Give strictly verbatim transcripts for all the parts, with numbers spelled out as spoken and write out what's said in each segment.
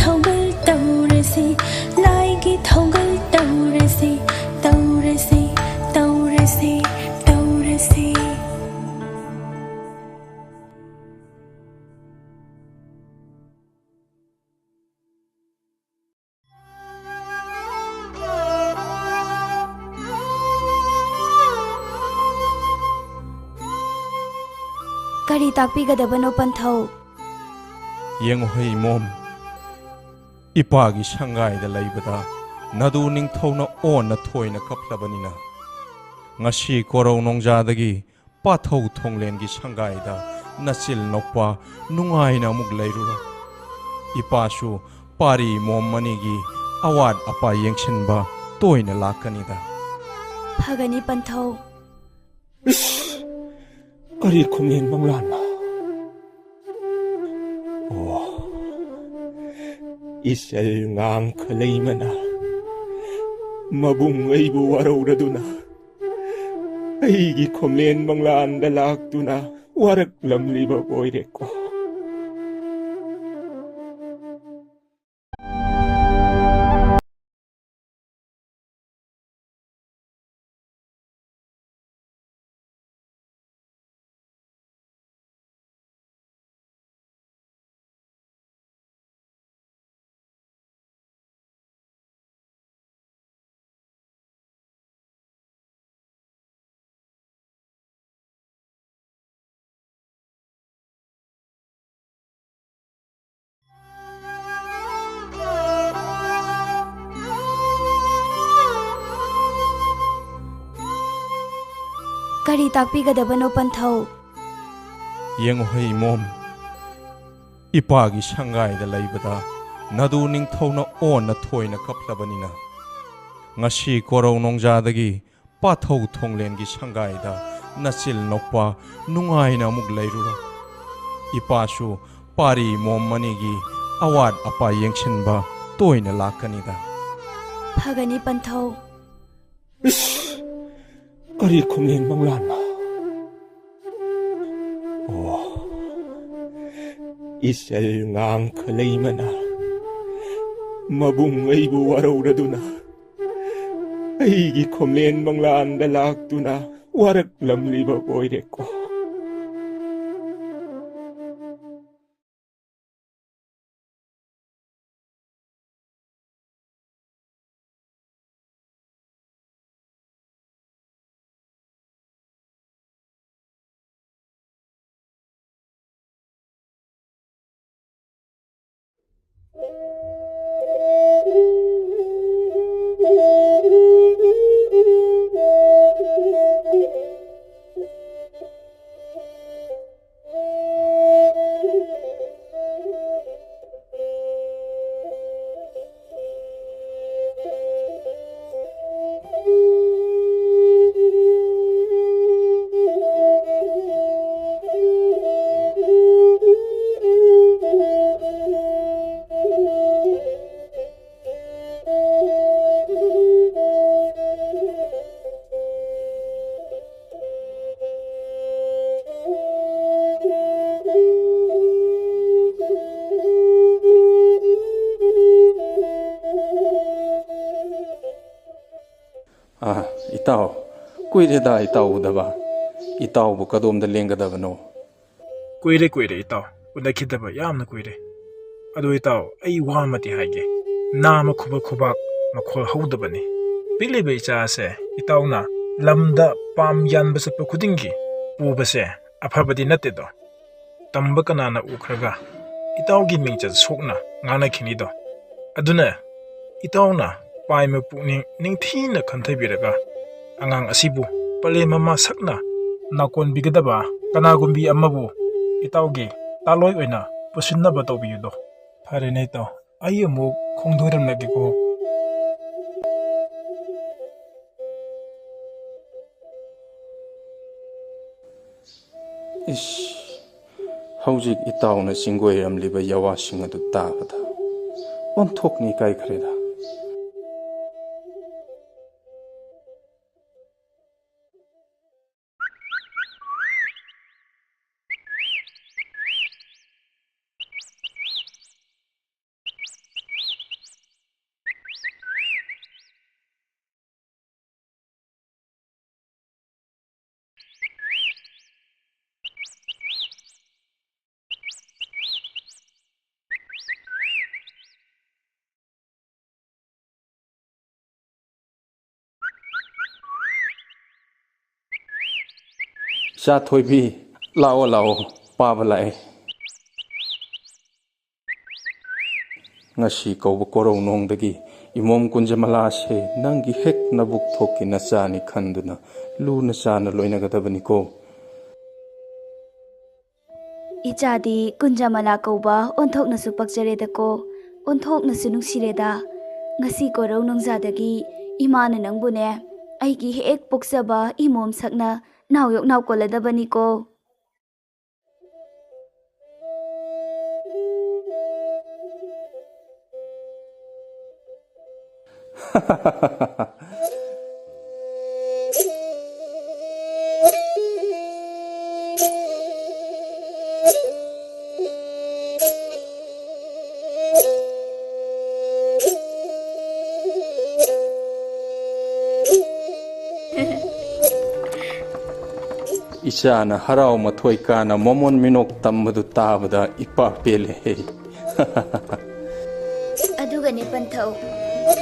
ꯊꯧꯒꯜ ꯇꯧꯔꯁꯤ, ꯂꯥꯏꯒꯤ ꯊꯧꯒꯜ ꯇꯧꯔꯁꯤ, ꯇꯧꯔꯁꯤ, ꯇꯧꯔꯁꯤ, ꯇꯧꯔꯁꯤ꯫ ꯀꯔꯤ ꯇꯥꯛꯄꯤꯒꯗꯕꯅꯣ, ꯄꯟꯊꯧ? ꯌꯦꯡꯉꯨ ꯍꯩ ꯏꯃꯣꯝ, ꯏꯄꯥꯒꯤ ꯁꯪꯒꯥꯏꯗ ꯂꯩꯕꯗ ꯅꯥꯗꯨ ꯅꯤꯡꯊꯧꯅ ꯑꯣꯟꯅ ꯊꯣꯏꯅ ꯀꯞꯂꯕꯅꯤꯅ, ꯉꯁꯤ ꯀꯣꯔꯧ ꯅꯣꯡꯖꯥꯗꯒꯤ ꯄꯥꯊꯧ ꯊꯣꯡꯂꯦꯟꯒꯤ ꯁꯪꯒꯥꯏꯗ ꯅꯆꯤꯜ ꯅꯧꯄꯥ ꯅꯨꯡꯉꯥꯏꯅ ꯑꯃꯨꯛ ꯂꯩꯔꯨꯔꯣ꯫ ꯏꯄꯥꯁꯨ ꯄꯥꯔꯤ ꯃꯣꯝ ꯑꯅꯤꯒꯤ ꯑꯋꯥꯠ ꯑꯄꯥ ꯌꯦꯡꯁꯤꯟꯕ ꯇꯣꯏꯅ ꯂꯥꯛꯀꯅꯤꯗ꯫ ꯐꯒꯅꯤ, ꯄꯟꯊꯧ꯫ ꯏꯁ! ꯀꯔꯤ ꯈꯨꯝꯂꯦꯟ ꯃꯪꯂꯥꯟꯅꯣ? ꯑꯣ, ꯏꯆꯜ ꯉꯥꯡꯈ ꯂꯩꯃꯅ ꯃꯕꯨꯡ ꯑꯩꯕꯨ ꯋꯥꯔꯧꯔꯗꯨꯅ ꯑꯩꯒꯤ ꯈꯨꯝꯂꯦꯟ ꯃꯪꯂꯥꯟꯗ ꯂꯥꯛꯇꯨꯅ ꯋꯥꯔꯛꯂꯝꯂꯤꯕ ꯑꯣꯏꯔꯦꯀꯣ꯫ ꯀꯔꯤ ꯇꯥꯛꯄꯤꯒꯗꯕꯅꯣ, ꯄꯟꯊꯧ? ꯌꯦꯡꯉꯨ ꯍꯩ ꯏꯃꯣꯝ, ꯏꯄꯥꯒꯤ ꯁꯪꯒꯥꯏꯗ ꯂꯩꯕꯗ ꯅꯥꯗꯨ ꯅꯤꯡꯊꯧꯅ ꯑꯣꯟꯅ ꯊꯣꯏꯅ ꯀꯞꯂꯕꯅꯤꯅ, ꯉꯁꯤ ꯀꯣꯔꯧ ꯅꯣꯡꯖꯥꯗꯒꯤ ꯄꯥꯊꯧ ꯊꯣꯡꯂꯦꯟꯒꯤ ꯁꯪꯒꯥꯏꯗ ꯅꯆꯤꯜ ꯅꯧꯄꯥ ꯅꯨꯡꯉꯥꯏꯅ ꯑꯃꯨꯛ ꯂꯩꯔꯨꯔꯣ꯫ ꯏꯄꯥꯁꯨ ꯄꯥꯔꯤ ꯃꯣꯝ ꯑꯅꯤꯒꯤ ꯑꯋꯥꯠ ꯑꯄꯥ ꯌꯦꯡꯁꯤꯟꯕ ꯇꯣꯏꯅ ꯂꯥꯛꯀꯅꯤꯗ꯫ ꯐꯒꯅꯤ, ꯄꯟꯊꯧ꯫ ꯏꯁ! ꯀꯔꯤ ꯈꯨꯝꯂꯦꯟ ꯃꯪꯂꯥꯟꯅꯣ? ꯑꯣ, ꯏꯆꯜ ꯉꯥꯡꯈ ꯂꯩꯃꯅ ꯃꯕꯨꯡ ꯑꯩꯕꯨ ꯋꯥꯔꯧꯔꯗꯨꯅ, ꯑꯩꯒꯤ ꯈꯣꯝꯂꯦꯟ ꯃꯪꯂꯥꯟꯗ ꯂꯥꯛꯇꯨꯅ ꯋꯥꯔꯛꯂꯝꯂꯤꯕ ꯑꯣꯏꯔꯦꯀꯣ꯫ ꯑꯥ, ꯏꯇꯥꯎ, ꯀꯨꯏꯔꯦꯗ ꯏꯇꯥꯎ ꯎꯗꯕ꯫ ꯏꯇꯥꯎꯕꯨ ꯀꯗꯣꯝꯗ ꯂꯦꯡꯒꯗꯕꯅꯣ? ꯀꯨꯏꯔꯦ, ꯀꯨꯏꯔꯦ ꯏꯇꯥꯎ, ꯎꯅꯈꯤꯗꯕ ꯌꯥꯝꯅ ꯀꯨꯏꯔꯦ꯫ ꯑꯗꯨ ꯏꯇꯥꯎ, ꯑꯩ ꯋꯥ ꯑꯃꯗꯤ ꯍꯥꯏꯒꯦ꯫ ꯅꯥꯃ ꯈꯨꯕꯥꯛ ꯈꯨꯕꯥꯛ ꯃꯈꯣꯜ ꯍꯧꯗꯕꯅꯤ꯫ ꯄꯤꯛꯂꯤꯕ ꯏꯆꯥ ꯑꯁꯦ ꯏꯇꯥꯎꯅ ꯂꯝꯗ ꯄꯥꯝ ꯌꯥꯟꯕ ꯆꯠꯄ ꯈꯨꯗꯤꯡꯒꯤ ꯄꯨꯕꯁꯦ ꯑꯐꯕꯗꯤ ꯅꯠꯇꯦꯗꯣ꯫ ꯇꯝꯕ ꯀꯅꯥꯅ ꯎꯈ꯭ꯔꯒ ꯏꯇꯥꯎꯒꯤ ꯃꯤꯡꯆꯠ ꯁꯣꯛꯅ ꯉꯥꯡꯅꯈꯤꯅꯤꯗꯣ꯫ ꯑꯗꯨꯅ ꯏꯇꯥꯎꯅ ꯄꯥꯏꯃ ꯄꯨꯛꯅꯤꯡ ꯅꯤꯡꯊꯤꯅ ꯈꯟꯊꯕꯤꯔꯒ ꯑꯉꯥꯡ ꯑꯁꯤꯕꯨ ꯄꯂꯦꯝ ꯃꯃꯥ ꯁꯛꯅ ꯅꯥꯀꯣꯟꯕꯤꯒꯗꯕ ꯀꯅꯥꯒꯨꯝꯕꯤ ꯑꯃꯕꯨ ꯏꯇꯥꯎꯒꯤ ꯇꯥꯂꯣꯏ ꯑꯣꯏꯅ ꯄꯨꯁꯤꯟꯅꯕ ꯇꯧꯕꯤꯌꯨꯗꯣ꯫ ꯐꯔꯦꯅꯦ ꯏꯇꯥꯎ, ꯑꯩ ꯑꯃꯨꯛ ꯈꯣꯡꯗꯣꯏꯔꯝꯂꯒꯦꯀꯣ꯫ ꯏꯁ, ꯍꯧꯖꯤꯛ ꯏꯇꯥꯎꯅ ꯆꯤꯡꯒꯣꯏꯔꯝꯂꯤꯕ ꯌꯥꯋꯥꯁꯤꯡ ꯑꯗꯨ ꯇꯥꯕꯗ ꯑꯣꯟꯊꯣꯛꯅ ꯏꯀꯥꯏꯈ꯭ꯔꯦꯗ꯫ ꯏꯆꯥ ꯊꯣꯏꯕꯤ, ꯂꯥꯛꯑꯣ, ꯂꯥꯛꯑꯣ, ꯄꯥꯕ ꯂꯥꯛꯑꯦ꯫ ꯉꯁꯤ ꯀꯧꯕ ꯀꯣꯔꯧꯅꯣꯡꯗꯒꯤ ꯏꯃꯣꯝ ꯀꯨꯟꯖꯃꯂꯥꯁꯦ ꯅꯪꯒꯤ ꯍꯦꯛ ꯅꯕꯨꯛ ꯊꯣꯛꯀꯤ ꯅꯆꯥꯅꯤ ꯈꯟꯗꯨꯅ ꯂꯨꯅ ꯆꯥꯅ ꯂꯣꯏꯅꯒꯗꯕꯅꯤꯀꯣ꯫ ꯏꯆꯥꯗꯤ ꯀꯨꯟꯖꯃꯂꯥ ꯀꯧꯕ ꯑꯣꯟꯊꯣꯛꯅꯁꯨ ꯄꯛꯆꯔꯦꯗꯀꯣ, ꯑꯣꯟꯊꯣꯛꯅꯁꯨ ꯅꯨꯡꯁꯤꯔꯦꯗ꯫ ꯉꯁꯤ ꯀꯣꯔꯧ ꯅꯣꯡꯖꯥꯗꯒꯤ ꯏꯃꯥꯅ ꯅꯪꯕꯨꯅꯦ, ꯑꯩꯒꯤ ꯍꯦꯛ ꯄꯣꯛꯆꯕ ꯏꯃꯣꯝ ꯁꯛꯅ ꯅꯥꯎꯌꯣꯛ ꯅꯥꯎ ꯀꯣꯜꯂꯗꯕꯅꯤꯀꯣ꯫ ꯏꯆꯥꯅ ꯍꯔꯥꯎ ꯃꯊꯣꯏ ꯀꯥꯅ ꯃꯃꯣꯟ ꯃꯤꯅꯣꯛ ꯇꯝꯕꯗꯨ ꯇꯥꯕꯗ ꯏꯄꯥ ꯄꯦꯜꯂꯦꯍꯦ꯫ ꯑꯗꯨꯒꯅꯦ ꯄꯟꯊꯧ,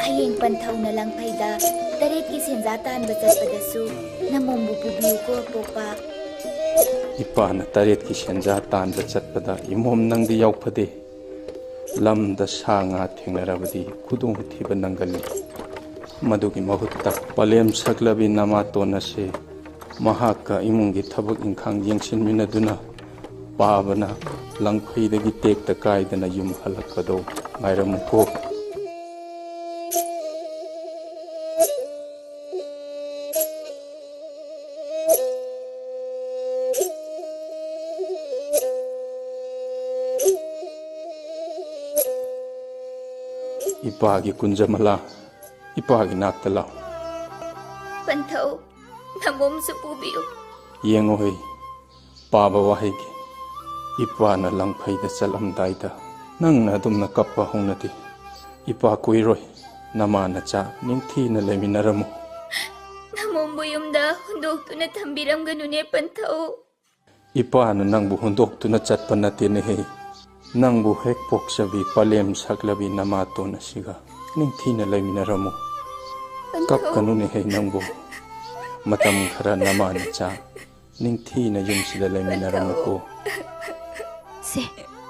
ꯍꯌꯦꯡ ꯄꯟꯊꯧꯅ ꯂꯪꯐꯩꯗ ꯇꯔꯦꯠꯀꯤ ꯁꯦꯟꯖꯥ ꯇꯥꯟꯕ ꯆꯠꯄꯗꯁꯨ ꯅꯃꯣꯝꯕꯨ ꯄꯨꯕꯤꯌꯨꯀꯣ ꯑꯄꯣꯛꯄ꯫ ꯏꯄꯥꯅ ꯇꯔꯦꯠꯀꯤ ꯁꯦꯟꯖꯥ ꯇꯥꯟꯕ ꯆꯠꯄꯗ ꯏꯃꯣꯝ ꯅꯪꯗꯤ ꯌꯥꯎꯐꯗꯦ꯫ ꯂꯝꯗ ꯁꯥ ꯉꯥ ꯊꯦꯡꯅꯔꯕꯗꯤ ꯈꯨꯗꯣꯡꯊꯤꯕ ꯅꯪꯒꯜꯂꯤ꯫ ꯃꯗꯨꯒꯤ ꯃꯍꯨꯠꯇ ꯄꯂꯦꯝ ꯁꯛꯂꯕꯤ ꯅꯃꯥꯇꯣꯟ ꯑꯁꯤ ꯃꯍꯥꯛꯀ ꯏꯃꯨꯡꯒꯤ ꯊꯕꯛ ꯏꯪꯈꯥꯡ ꯌꯦꯡꯁꯤꯟꯃꯤꯟꯅꯗꯨꯅ ꯄꯥꯕꯅ ꯂꯪꯐꯩꯗꯒꯤ ꯇꯦꯛꯇ ꯀꯥꯏꯗꯅ ꯌꯨꯝ ꯍꯜꯂꯛꯄꯗꯣ ꯉꯥꯏꯔꯝꯃꯨꯀꯣ꯫ ꯏꯄꯥꯒꯤ ꯀꯨꯟꯖꯃꯂꯥ, ꯏꯄꯥꯒꯤ ꯅꯥꯛꯇ ꯂꯥꯛꯎ꯫ ꯄꯟꯊꯧ, ꯅꯃꯣꯝꯁꯨ ꯄꯨꯕꯤꯌꯨ꯫ ꯌꯦꯡꯉꯨ ꯍꯩ, ꯄꯥꯕ ꯋꯥꯍꯩꯒꯤ ꯏꯄꯥꯅ ꯂꯪꯐꯩꯗ ꯆꯠꯂꯝꯗꯥꯏꯗ ꯅꯪꯅ ꯑꯗꯨꯝꯅ ꯀꯞꯄ ꯍꯧꯅꯗꯦ꯫ ꯏꯄꯥ ꯀꯨꯏꯔꯣꯏ, ꯅꯃꯥ ꯅꯆꯥ ꯅꯤꯡꯊꯤꯅ ꯂꯩꯃꯤꯟꯅꯔꯝꯃꯨ꯫ ꯅꯃꯣꯝꯕꯨ ꯌꯨꯝꯗ ꯍꯨꯟꯗꯣꯛꯇꯨꯅ ꯊꯝꯕꯤꯔꯝꯒꯅꯨꯅꯦ ꯄꯟꯊꯧ꯫ ꯏꯄꯥꯅ ꯅꯪꯕꯨ ꯍꯨꯟꯗꯣꯛꯇꯨꯅ ꯆꯠꯄ ꯅꯠꯇꯦꯅꯦꯍꯦ꯫ ꯅꯪꯕꯨ ꯍꯦꯛ ꯄꯣꯛꯆꯕꯤ ꯄꯂꯦꯝ ꯁꯛꯂꯕꯤ ꯅꯃꯥꯇꯣꯟ ꯑꯁꯤꯒ ꯅꯤꯡꯊꯤꯅ ꯂꯩꯃꯤꯟꯅꯔꯝꯃꯨ꯫ ꯄꯟꯊꯧ꯫ ꯀꯞꯀꯅꯨꯅꯦꯍꯦ ꯅꯪꯕꯨ꯫ ꯃꯇꯝ ꯈꯔ ꯅꯃꯥ ꯅꯆꯥ ꯅꯤꯡꯊꯤꯅ ꯌꯨꯝꯁꯤꯗ ꯂꯩꯃꯤꯟꯅꯔꯝꯃꯨꯀꯣ꯫ ꯁꯦ,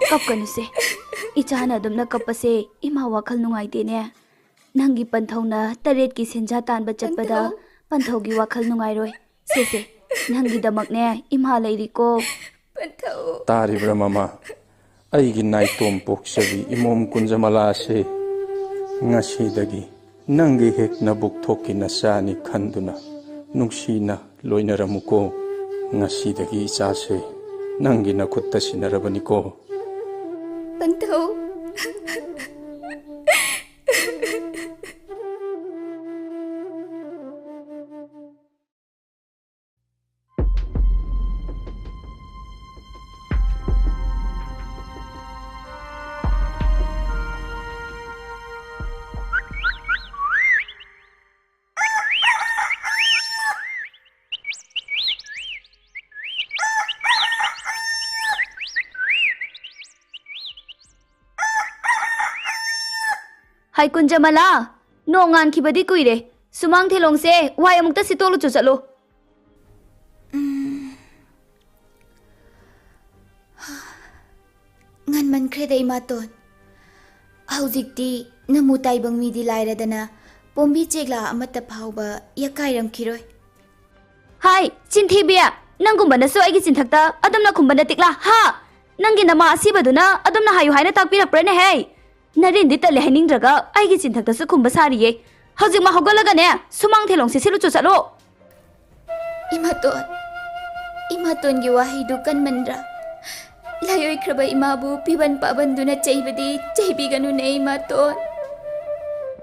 ꯀꯞꯀꯅꯨꯁꯦ꯫ ꯏꯆꯥꯅ ꯑꯗꯨꯝꯅ ꯀꯞꯄꯁꯦ ꯏꯃꯥ ꯋꯥꯈꯜ ꯅꯨꯡꯉꯥꯏꯇꯦꯅꯦ꯫ ꯅꯪꯒꯤ ꯄꯟꯊꯧꯅ ꯇꯔꯦꯠꯀꯤ ꯁꯦꯟꯖꯥ ꯇꯥꯟꯕ ꯆꯠꯄꯗ ꯄꯟꯊꯧ꯫ ꯄꯟꯊꯧꯒꯤ ꯋꯥꯈꯜ ꯅꯨꯡꯉꯥꯏꯔꯣꯏ꯫ ꯁꯦ, ꯁꯦ, ꯅꯪꯒꯤꯗꯃꯛꯅꯦ ꯏꯃꯥ ꯂꯩꯔꯤꯀꯣ꯫ ꯄꯟꯊꯧ꯫ ꯇꯥꯔꯤꯕ꯭ꯔꯥ ꯃꯃꯥ? ꯑꯩꯒꯤ ꯅꯥꯏꯇꯣꯝ ꯄꯣꯛꯆꯕꯤ ꯏꯃꯣꯝ ꯀꯨꯟꯖꯃꯂꯥꯁꯦ ꯉꯁꯤꯗꯒꯤ ꯅꯪꯒꯤ ꯍꯦꯛ ꯅꯕꯨꯛ ꯊꯣꯛꯀꯤ ꯅꯆꯥꯅꯤ ꯈꯟꯗꯨꯅ ꯅꯨꯡꯁꯤꯅ ꯂꯣꯏꯅꯔꯝꯃꯨꯀꯣ꯫ ꯉꯁꯤꯗꯒꯤ ꯏꯆꯥꯁꯦ ꯅꯪꯒꯤ ꯅꯈꯨꯠꯇ ꯁꯤꯟꯅꯔꯕꯅꯤꯀꯣ꯫ ꯄꯟꯊꯧ꯫ ꯍꯥꯏ ꯀꯨꯟꯖꯃꯂꯥ, ꯅꯣꯡ ꯉꯥꯟꯈꯤꯕꯗꯤ ꯀꯨꯏꯔꯦ꯫ ꯁꯨꯃꯥꯡ ꯊꯦꯂꯣꯡꯁꯦ ꯋꯥꯏ ꯑꯃꯨꯛꯇ ꯁꯤꯠꯇꯣꯛꯂꯨꯆꯣ ꯆꯠꯂꯣ꯫ ꯎꯝ꯫ ꯉꯟꯃꯟꯈ꯭ꯔꯦꯗ ꯏꯃꯥꯇꯣꯟ꯫ ꯍꯧꯖꯤꯛꯇꯤ ꯅꯃꯨ ꯇꯥꯏꯕꯪ ꯃꯤꯗꯤ ꯂꯥꯏꯔꯗꯅ ꯄꯣꯝꯕꯤ ꯆꯦꯛꯂꯥ ꯑꯃꯠꯇ ꯐꯥꯎꯕ ꯌꯥꯀꯥꯏꯔꯝꯈꯤꯔꯣꯏ꯫ ꯍꯥꯏ, ꯆꯤꯟꯊꯤꯕꯤ! ꯅꯪꯒꯨꯝꯕꯅꯁꯨ ꯑꯩꯒꯤ ꯆꯤꯟꯊꯛꯇ ꯑꯗꯨꯝꯅ ꯈꯨꯝꯕ ꯅꯠꯇꯤꯛꯂꯥ? ꯍꯥ? ꯅꯪꯒꯤ ꯅꯃꯥ ꯑꯁꯤꯕꯗꯨꯅ ꯑꯗꯨꯝꯅ ꯍꯥꯏꯌꯨ ꯍꯥꯏꯅ ꯇꯥꯛꯄꯤꯔꯛꯄ꯭ꯔꯅꯦ ꯍꯦ? ꯅꯔꯦꯟꯗꯤ ꯇꯠꯂꯦ ꯍꯥꯏꯅꯤꯡꯗ꯭ꯔꯒ ꯑꯩꯒꯤ ꯆꯤꯟꯊꯛꯇꯁꯨ ꯈꯨꯝꯕ ꯁꯥꯔꯤꯌꯦ꯫ ꯍꯧꯖꯤꯛꯃꯛ ꯍꯧꯒꯠꯂꯒꯅꯦ, ꯁꯨꯃꯥꯡ ꯊꯦꯂꯣꯡꯁꯦ ꯁꯤꯠꯂꯨꯆꯣ ꯆꯠꯂꯣ꯫ ꯏꯃꯥꯇꯣꯟ, ꯏꯃꯥꯇꯣꯟꯒꯤ ꯋꯥꯍꯩꯗꯨ ꯀꯟꯃꯟꯗ꯭ꯔꯥ? ꯂꯥꯏꯑꯣꯏꯈ꯭ꯔꯕ ꯏꯃꯥꯕꯨ ꯄꯤꯕꯟ ꯄꯥꯕꯟꯗꯨꯅ ꯆꯩꯕꯗꯤ ꯆꯩꯕꯤꯒꯅꯨꯅꯦ ꯏꯃꯥꯇꯣꯟ꯫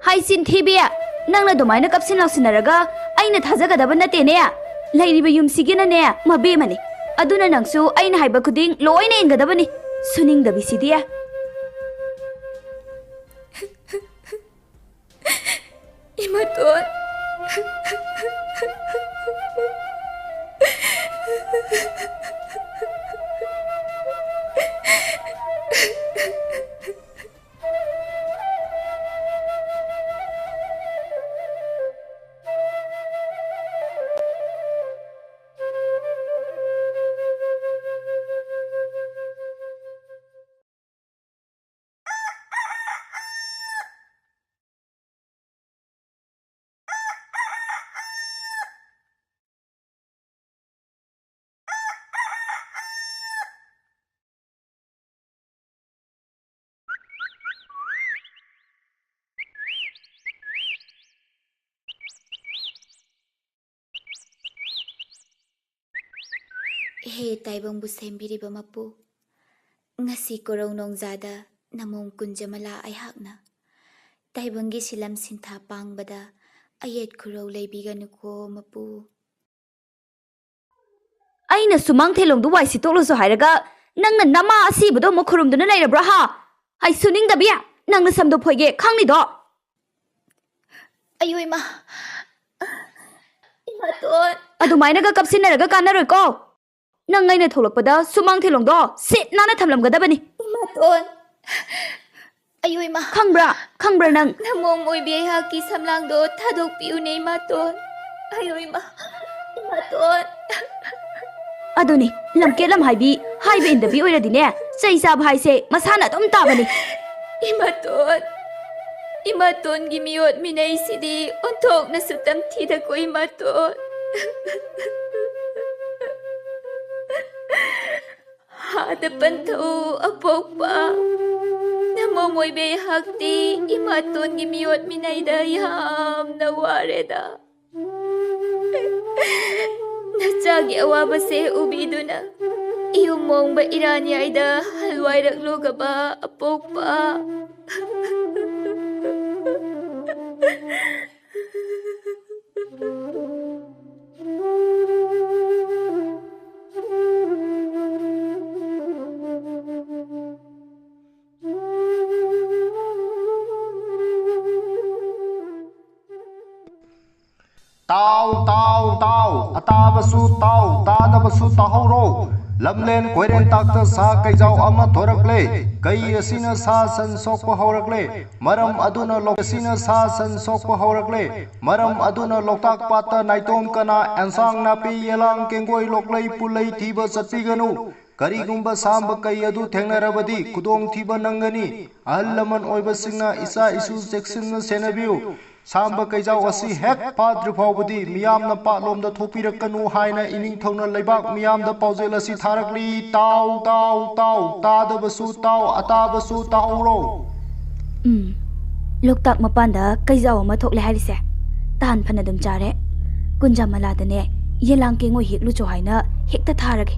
ꯍꯥꯏ ꯆꯤꯟꯊꯤꯕꯤ! ꯅꯪꯅ ꯑꯗꯨꯃꯥꯏꯅ ꯀꯞꯁꯤꯟ ꯂꯥꯎꯁꯤꯟꯅꯔꯒ ꯑꯩꯅ ꯊꯥꯖꯒꯗꯕ ꯅꯠꯇꯦꯅꯦ꯫ ꯂꯩꯔꯤꯕ ꯌꯨꯝꯁꯤꯒꯤꯅꯅꯦ ꯃꯕꯦꯝꯃꯅꯤ꯫ ꯑꯗꯨꯅ ꯅꯪꯁꯨ ꯑꯩꯅ ꯍꯥꯏꯕ ꯈꯨꯗꯤꯡ ꯂꯣꯏꯅ ꯏꯟꯒꯗꯕꯅꯤ꯫ ꯁꯨꯅꯤꯡꯗꯕꯤꯁꯤꯗꯤ꯫ ꯏꯃꯥꯇꯣꯟ꯫ ꯍꯦ ꯇꯥꯏꯕꯪꯕꯨ ꯁꯦꯝꯕꯤꯔꯤꯕ ꯃꯄꯨ, ꯉꯁꯤ ꯀꯣꯔꯧ ꯅꯣꯡꯖꯥꯗ ꯅꯃꯣꯝ ꯀꯨꯟꯖꯃꯂꯥ ꯑꯩꯍꯥꯛꯅ ꯇꯥꯏꯕꯪꯒꯤ ꯁꯤꯂꯝ ꯁꯤꯟꯊꯥ ꯄꯥꯡꯕꯗ ꯑꯌꯦꯠ ꯈꯨꯔꯧ ꯂꯩꯕꯤꯒꯅꯨꯀꯣ ꯃꯄꯨ꯫ ꯑꯩꯅ ꯁꯨꯃꯥꯡ ꯊꯦꯂꯣꯡꯗꯨ ꯋꯥꯏ ꯁꯤꯠꯇꯣꯛꯂꯨꯁꯨ ꯍꯥꯏꯔꯒ ꯅꯪꯅ ꯅꯃꯥ ꯑꯁꯤꯕꯗꯣ ꯑꯃꯨꯛ ꯈꯨꯔꯨꯝꯗꯨꯅ ꯂꯩꯔꯕ꯭ꯔꯥ ꯍꯥ? ꯑꯩ ꯁꯨꯅꯤꯡꯗꯕꯤ, ꯅꯪꯅ ꯁꯝꯗꯣ ꯐꯣꯏꯒꯦ ꯈꯪꯂꯤꯗꯣ꯫ ꯑꯌꯣ ꯏꯃꯥ, ꯏꯃꯥꯇꯣꯟ꯫ ꯑꯗꯨꯃꯥꯏꯅꯒ ꯀꯞꯁꯤꯟꯅꯔꯒ ꯀꯥꯟꯅꯔꯣꯏꯀꯣ꯫ ꯅꯪ ꯑꯩꯅ ꯊꯣꯛꯂꯛꯄꯗ ꯁꯨꯃꯥꯡ ꯊꯦꯂꯣꯡꯗꯣ ꯁꯤꯠ ꯅꯥꯟꯅ ꯊꯝꯂꯝꯒꯗꯕꯅꯤ꯫ ꯏꯃꯥꯇꯣꯟ꯫ ꯑꯌꯣ ꯏꯃꯥ꯫ ꯈꯪꯕ꯭ꯔꯥ? ꯈꯪꯕ꯭ꯔꯥ ꯅꯪ? ꯅꯃꯣꯝ ꯑꯣꯏꯕꯤ ꯑꯩꯍꯥꯛꯀꯤ ꯁꯝꯂꯥꯡꯗꯣ ꯊꯥꯗꯣꯛꯄꯤꯌꯨꯅꯦ ꯏꯃꯥꯇꯣꯟ꯫ ꯑꯌꯣ ꯏꯃꯥ꯫ ꯏꯃꯥꯇꯣꯟ꯫ ꯑꯗꯨꯅꯤ, ꯂꯝꯀꯦꯠ ꯂꯝꯍꯥꯏꯕꯤ, ꯍꯥꯏꯕ ꯏꯟꯗꯕꯤ ꯑꯣꯏꯔꯗꯤꯅꯦ, ꯆꯩ ꯆꯥꯕ ꯍꯥꯏꯁꯦ ꯃꯁꯥꯅ ꯑꯗꯨꯝ ꯇꯥꯕꯅꯤ꯫ ꯏꯃꯥꯇꯣꯟ꯫ ꯏꯃꯥꯇꯣꯟꯒꯤ ꯃꯤꯑꯣꯠ ꯃꯤꯅꯩꯁꯤꯗꯤ ꯑꯣꯟꯊꯣꯛꯅꯁꯨ ꯇꯝꯊꯤꯗꯀꯣ ꯏꯃꯥꯇꯣꯟ꯫ ꯍꯥꯗ ꯄꯟꯊꯧ ꯑꯄꯣꯛꯄ꯫ ꯅꯃꯣꯝ ꯑꯣꯏꯕꯤ ꯑꯩꯍꯥꯛꯇꯤ ꯏꯃꯥꯇꯣꯟꯒꯤ ꯃꯤꯑꯣꯠ ꯃꯤꯅꯩꯗ ꯌꯥꯝꯅ ꯋꯥꯔꯦꯗ꯫ ꯅꯆꯥꯒꯤ ꯑꯋꯥꯕꯁꯦ ꯎꯕꯤꯗꯨꯅ ꯏꯌꯨꯝ ꯃꯣꯡꯕ ꯏꯔꯥꯟꯌꯥꯏꯗ ꯍꯜꯋꯥꯏꯔꯛꯂꯨꯒꯕ ꯑꯄꯣꯛꯄ꯫ ꯇꯥꯎ, ꯇꯥꯎ, ꯇꯥꯎ, ꯑꯇꯥꯕꯁꯨ ꯇꯥꯎ, ꯇꯥꯗꯕꯁꯨ ꯇꯥꯍꯧꯔꯣ꯫ ꯂꯝꯂꯦꯟ ꯀꯣꯏꯔꯦꯟ ꯇꯥꯛꯇ ꯁꯥ ꯀꯩꯖꯥꯎ ꯑꯃ ꯊꯣꯔꯛꯂꯦ꯫ ꯀꯩ ꯑꯁꯤꯅ ꯁꯥ ꯁꯟ ꯁꯣꯛꯄ ꯍꯧꯔꯛꯂꯦ꯫ ꯃꯔꯝ ꯑꯗꯨꯅ ꯂꯣꯛ ꯑꯁꯤꯅ ꯁꯥ ꯁꯟ ꯁꯣꯛꯄ ꯍꯧꯔꯛꯂꯦ꯫ ꯃꯔꯝ ꯑꯗꯨꯅ ꯂꯣꯛꯇꯥꯛ ꯄꯥꯠꯇ ꯅꯥꯏꯇꯣꯝ ꯀꯅꯥ, ꯑꯦꯟꯁꯥꯡ ꯅꯥꯄꯤ, ꯌꯦꯂꯥꯡ ꯀꯦꯡꯒꯣꯏ, ꯂꯣꯛꯂꯩ ꯄꯨꯜꯂꯩ ꯊꯤꯕ ꯆꯠꯄꯤꯒꯅꯨ꯫ ꯀꯔꯤꯒꯨꯝꯕ ꯁꯥꯝꯕ ꯀꯩ ꯑꯗꯨ ꯊꯦꯡꯅꯔꯕꯗꯤ ꯈꯨꯗꯣꯡꯊꯤꯕ ꯅꯪꯒꯅꯤ꯫ ꯑꯍꯜ ꯂꯃꯟ ꯑꯣꯏꯕꯁꯤꯡꯅ ꯏꯆꯥ ꯏꯁꯨ ꯆꯦꯛꯁꯤꯟꯅ ꯁꯦꯟꯅꯕꯤꯌꯨ꯫ ꯁꯥꯝꯕ ꯀꯩꯖꯥꯎ ꯑꯁꯤ ꯍꯦꯛ ꯐꯥꯗ꯭ꯔꯤ ꯐꯥꯎꯕꯗꯤ ꯃꯤꯌꯥꯝꯅ ꯄꯥꯠꯂꯣꯝꯗ ꯊꯣꯛꯄꯤꯔꯛꯀꯅꯨ ꯍꯥꯏꯅ ꯏꯅꯤꯡꯊꯧꯅ ꯂꯩꯕꯥꯛ ꯃꯤꯌꯥꯝꯗ ꯄꯥꯎꯖꯦꯜ ꯑꯁꯤ ꯊꯥꯔꯛꯂꯤ꯫ ꯇꯥꯎ, ꯇꯥꯎ, ꯇꯥꯎ, ꯇꯥꯗꯕꯁꯨ ꯇꯥꯎ, ꯑꯇꯥꯕꯁꯨ ꯇꯥꯍꯧꯔꯣ꯫ ꯎꯝ, ꯂꯣꯛꯇꯥꯛ ꯃꯄꯥꯟꯗ ꯀꯩꯖꯥꯎ ꯑꯃ ꯊꯣꯛꯂꯦ ꯍꯥꯏꯔꯤꯁꯦ꯫ ꯇꯥꯟ ꯐꯅ ꯑꯗꯨꯝ ꯆꯥꯔꯦ꯫ ꯀꯨꯟꯖꯥꯃꯂꯥꯗꯅꯦ, ꯌꯦꯂꯥꯡ ꯀꯦꯡꯉꯣꯏ ꯍꯦꯛꯂꯨꯆꯣ ꯍꯥꯏꯅ ꯍꯦꯛꯇ ꯊꯥꯔꯒꯦ꯫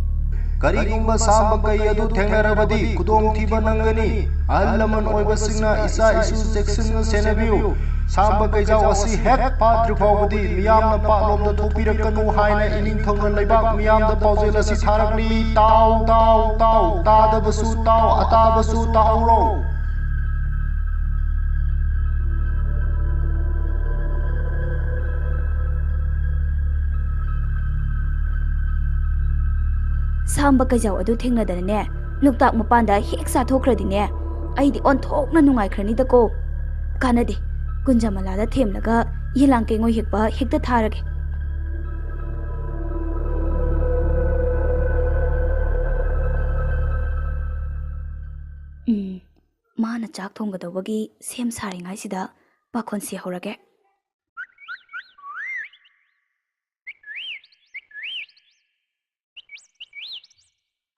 ꯀꯔꯤꯒꯨꯝꯕ ꯁꯥꯝꯕ ꯀꯩ ꯑꯗꯨ ꯊꯦꯡꯅꯔꯕꯗꯤ ꯈꯨꯗꯣꯡꯊꯤꯕ ꯅꯪꯒꯅꯤ꯫ ꯑꯍꯜ ꯂꯃꯟ ꯑꯣꯏꯕꯁꯤꯡꯅ ꯏꯆꯥ ꯏꯁꯨ ꯆꯦꯛꯁꯤꯟꯅ ꯁꯦꯟꯅꯕꯤꯌꯨ꯫ ꯁꯥꯝꯕ ꯀꯩꯖꯥꯎ ꯑꯁꯤ ꯍꯦꯛ ꯐꯥꯗ꯭ꯔꯤ ꯐꯥꯎꯕꯗꯤ ꯃꯤꯌꯥꯝꯅ ꯄꯥꯛꯂꯣꯝꯗ ꯊꯣꯛꯄꯤꯔꯛꯀꯅꯨ ꯍꯥꯏꯅ ꯏꯅꯤꯡꯊꯧꯅ ꯂꯩꯕꯥꯛ ꯃꯤꯌꯥꯝꯗ ꯄꯥꯎꯖꯦꯜ ꯑꯁꯤ ꯊꯥꯔꯛꯂꯤ꯫ ꯇꯥꯎ, ꯇꯥꯎ, ꯇꯥꯎ, ꯇꯥꯗꯕꯁꯨ ꯇꯥꯎ, ꯑꯇꯥꯕꯁꯨ ꯇꯥꯍꯧꯔꯣ꯫ ꯁꯥꯝꯕ ꯀꯩꯖꯥꯎ ꯑꯗꯨ ꯊꯦꯡꯅꯗꯅꯅꯦ, ꯂꯣꯛꯇꯥꯛ ꯃꯄꯥꯟꯗ ꯍꯦꯛ ꯆꯥꯊꯣꯛꯈ꯭ꯔꯗꯤꯅꯦ, ꯑꯩꯗꯤ ꯑꯣꯟꯊꯣꯛꯅ ꯅꯨꯡꯉꯥꯏꯈ꯭ꯔꯅꯤꯗꯀꯣ꯫ ꯀꯥꯟꯅꯗꯦ, ꯀꯨꯟꯖꯃꯂꯥꯗ ꯊꯦꯝꯂꯒ ꯌꯦꯂꯥꯡ ꯀꯦꯡꯉꯣꯏ ꯍꯦꯛꯄ ꯍꯦꯛꯇ ꯊꯥꯔꯒꯦ꯫ ꯎꯝ, ꯃꯥꯅ ꯆꯥꯛ ꯊꯣꯡꯒꯗꯧꯕꯒꯤ ꯁꯦꯝ ꯁꯥꯔꯤꯉꯩꯁꯤꯗ ꯄꯥꯈꯣꯟ ꯁꯤꯍꯧꯔꯒꯦ꯫